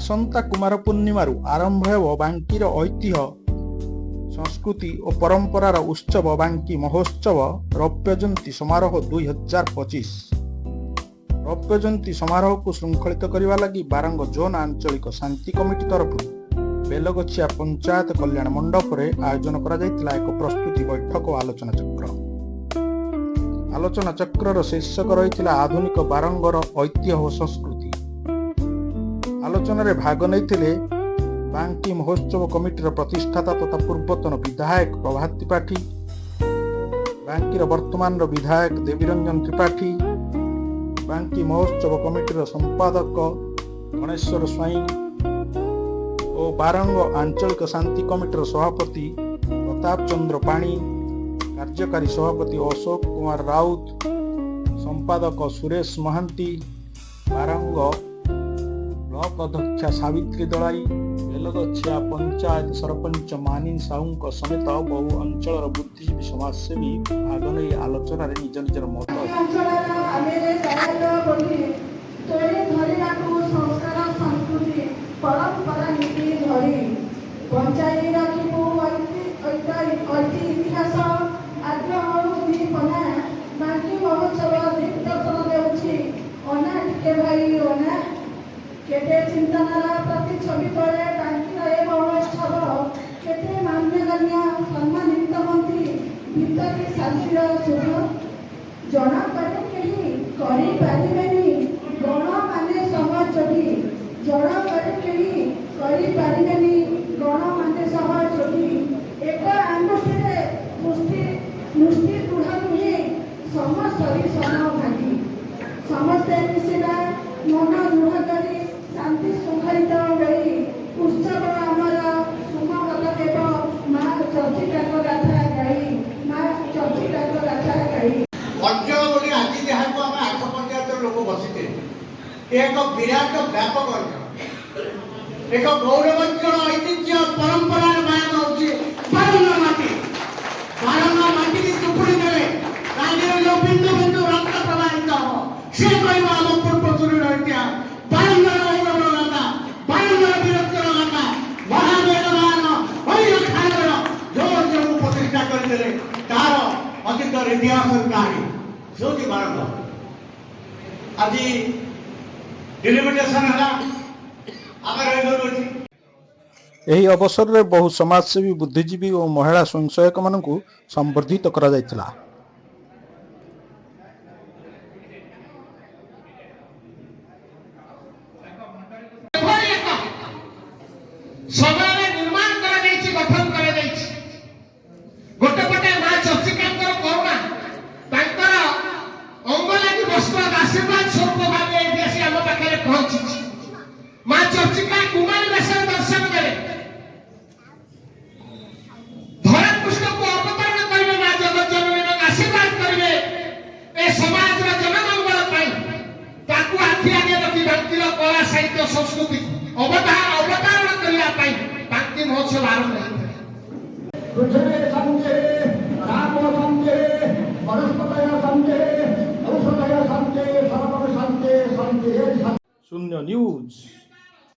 ଆସନ୍ତା କୁମାର ପୂର୍ଣ୍ଣିମାରୁ ଆରମ୍ଭ ହେବ ବାଙ୍କିର ଐତିହ୍ୟ, ସଂସ୍କୃତି ଓ ପରମ୍ପରାର ଉତ୍ସବ ବାଙ୍କି ମହୋତ୍ସବ ରୌପ୍ୟ ଜୟନ୍ତୀ ସମାରୋହ 2025। ରୌପ୍ୟ ଜୟନ୍ତୀ ସମାରୋହକୁ ଶୃଙ୍ଖଳିତ କରିବା ଲାଗି ବାରଙ୍ଗ ଜୋନ୍ ଆଞ୍ଚଳିକ ଶାନ୍ତି କମିଟି ତରଫରୁ ବେଲଗଛିଆ ପଞ୍ଚାୟତ କଲ୍ୟାଣ ମଣ୍ଡପରେ ଆୟୋଜନ କରାଯାଇଥିଲା ଏକ ପ୍ରସ୍ତୁତି ବୈଠକ ଓ ଆଲୋଚନା ଚକ୍ର। ଆଲୋଚନା ଚକ୍ରର ଶୀର୍ଷକ ରହିଥିଲା ଆଧୁନିକ ବାରଙ୍ଗର ଐତିହ୍ୟ ଓ ସଂସ୍କୃତି। ଆଲୋଚନାରେ ଭାଗ ନେଇଥିଲେ ବାଙ୍କି ମହୋତ୍ସବ କମିଟିର ପ୍ରତିଷ୍ଠାତା ତଥା ପୂର୍ବତନ ବିଧାୟକ ପ୍ରଭାତ ତ୍ରିପାଠୀ, ବାଙ୍କିର ବର୍ତ୍ତମାନର ବିଧାୟକ ଦେବୀରଞ୍ଜନ ତ୍ରିପାଠୀ, ବାଙ୍କି ମହୋତ୍ସବ କମିଟିର ସମ୍ପାଦକ ଗଣେଶ୍ୱର ସ୍ୱାଇଁ ଓ ବାରଙ୍ଗ ଆଞ୍ଚଳିକ ଶାନ୍ତି କମିଟିର ସଭାପତି ପ୍ରତାପ ଚନ୍ଦ୍ର ପାଣି, କାର୍ଯ୍ୟକାରୀ ସଭାପତି ଅଶୋକ କୁମାର ରାଉତ, ସମ୍ପାଦକ ସୁରେଶ ମହାନ୍ତି, ବାରଙ୍ଗ ବ୍ଲକ ଅଧ୍ୟକ୍ଷା ସାବିତ୍ରୀ ଦଳାଇ, ବେଲଗଛିଆ ପଞ୍ଚାୟତ ସରପଞ୍ଚ ମାନିନ ସାହୁଙ୍କ ସମେତ ବହୁ ଅଞ୍ଚଳର ବୁଦ୍ଧିଜୀବୀ, ସମାଜସେବୀ ଭାଗ ନେଇ ଆଲୋଚନାରେ ନିଜ ନିଜର ମତ ଅଞ୍ଚଳର ଆମେରେ ଦୟାଲ ବୋଲି ତୋଳି ଧରିବାକୁ ସଂସ୍କାର, ସଂସ୍କୃତି, ପରମ୍ପରା, ନୀତି ଧରି ବଞ୍ଚାଇ ରଖିବୁ ଐତିହ୍ୟ, ଇତିହାସ, ଆଗ୍ରହ, ଉଦ୍ଦୀପନା। ବାଙ୍କି ମହୋତ୍ସବ ଦିଗ୍ଦର୍ଶନ ଦେଉଛି। ଅନା ଟିକେ ଭାଇ ଅନା, କେତେ ଚିନ୍ତନର ପ୍ରତିଛବି ତଳେ ବାଙ୍କିର ଏ ମହୋତ୍ସବ। କେତେ ମାନ୍ୟଗଣ୍ୟ ସମ୍ମାନିତ ହୁଅନ୍ତି ଭିତରେ ଶାନ୍ତିର ଶୁଭ। ଜଣକରେ କେହି କରିପାରିବେନି, ଗଣ ମାନେ ସହଯୋଗୀ। ଜଣକରେ କେହି କରିପାରିବେନି, ଗଣ ମାନେ ସହଯୋଗୀ। ଏକ ଆଙ୍ଗୁଠିରେ ମୁଷ୍ଟି ମୁଷ୍ଟି ଦୃଢ଼ ନୁହେଁ, ସମସ୍ତରି ସମଭାଗୀ। ସମସ୍ତେ ମିଶିବା ମନ ଦୃଢ଼ କରି ଶାନ୍ତି ଶୃଙ୍ଖଳିତ ହୋଇ ଉତ୍ସବ ଆମର ସୁମହତ ହେବ ମା ଚର୍ଚ୍ଚିକାଙ୍କ ଗାଥା ଗାଇ, ମା ଚର୍ଚ୍ଚିକାଙ୍କ ଗାଥା ଗାଇ। ଅଞ୍ଚଳ ବୋଲି ଆଜି ଯାହାକୁ ଆମେ ଆଠ ପଞ୍ଚାୟତର ଲୋକ ବସିଛେ, ଏ ଏକ ବିରାଟ ବ୍ୟାପକ ଅଞ୍ଚଳ, ଏକ ଗୌରବୋଜ୍ଜଳ ଐତିହ୍ୟ ପରମ୍ପରାର ବାୟନ ହେଉଛି ବାରଙ୍ଗ ମାଟି। ବାରଙ୍ଗ ମାଟିକି ଚୁପୁଡ଼ି ଦେଲେ ରାଜ୍ୟରେ ଯୋଉ ବିନ୍ଦୁ ବିନ୍ଦୁ ରକ୍ତ ପ୍ରବାହିତ ହବ, ସେ କହିବ ଆମ ପୂର୍ବସୂରୀର ଇତିହାସ, ବାରଙ୍ଗର ଗୌରବର ଗାଥା, ବାରଙ୍ଗର ବୀରତ୍ୱର ଗାଥା। ମହାବେଦବାନ ହରିର ଯୋଉ ଅଞ୍ଚଳକୁ ପ୍ରତିଷ୍ଠା କରିଥିଲେ, ତାର ଅତୀତର ଇତିହାସର କାହାଣୀ ସେ ହେଉଛି ବାରଙ୍ଗ। ଆଜି ଡିଲିମିଟେସନ ହେଲା, ଆମେ ରହିଗଲୁ ଏଠି। ଏହି ଅବସରରେ ବହୁ ସମାଜସେବୀ, ବୁଦ୍ଧିଜୀବୀ ଓ ମହିଳା ସ୍ୱୟଂସହାୟକମାନଙ୍କୁ ସମ୍ବର୍ଦ୍ଧିତ କରାଯାଇଥିଲା। ଏଭଳି ଏକ ସମୟରେ ନିର୍ମାଣ କରାଯାଇଛି, ଗଠନ କରାଯାଇଛି। ଗୋଟେ ପଟେ ମା ଚର୍ଚ୍ଚିକାଙ୍କର କରୁଣା, ତାଙ୍କର ଅଙ୍ଗ ଲାଗି ବସ୍ତ୍ର ଆଶୀର୍ବାଦ ସ୍ୱରୂପ ଭାବେ ଏଇଠି ଆସି ଆମ ପାଖରେ ପହଞ୍ଚିଛି। ମା ଚର୍ଚ୍ଚିକା କୁମାରୀ ବେଶରେ ଦର୍ଶନ ଦେଲେ, ଧରାପୃଷ୍ଠକୁ ଅବତରଣ କରିବେ ମା ଜଗତ ଜନନୀ ଏବଂ ଆଶୀର୍ବାଦ କରିବେ ଏ ସମାଜର ଜନମଙ୍ଗଳ ପାଇଁ। ତାକୁ ଆଖି ଆଗେ ରଖି ବାଙ୍କିର କଳା, ସାହିତ୍ୟ, ସଂସ୍କୃତି ଅବତାରଣ କରିବା ପାଇଁ ବାଙ୍କି ମହୋତ୍ସବ ଆରମ୍ଭ ହେଇଥିଲା। ପୃଥିବୀ ଶାନ୍ତି, ରାମ ଶାନ୍ତି, ବନସ୍ପତୟ ଶାନ୍ତି, ଔଷଧୟ ଶାନ୍ତି, ସର୍ବଂ ଶାନ୍ତି ଶାନ୍ତି ଶାନ୍ତି। ଶୂନ୍ୟ ନ୍ୟୁଜ୍।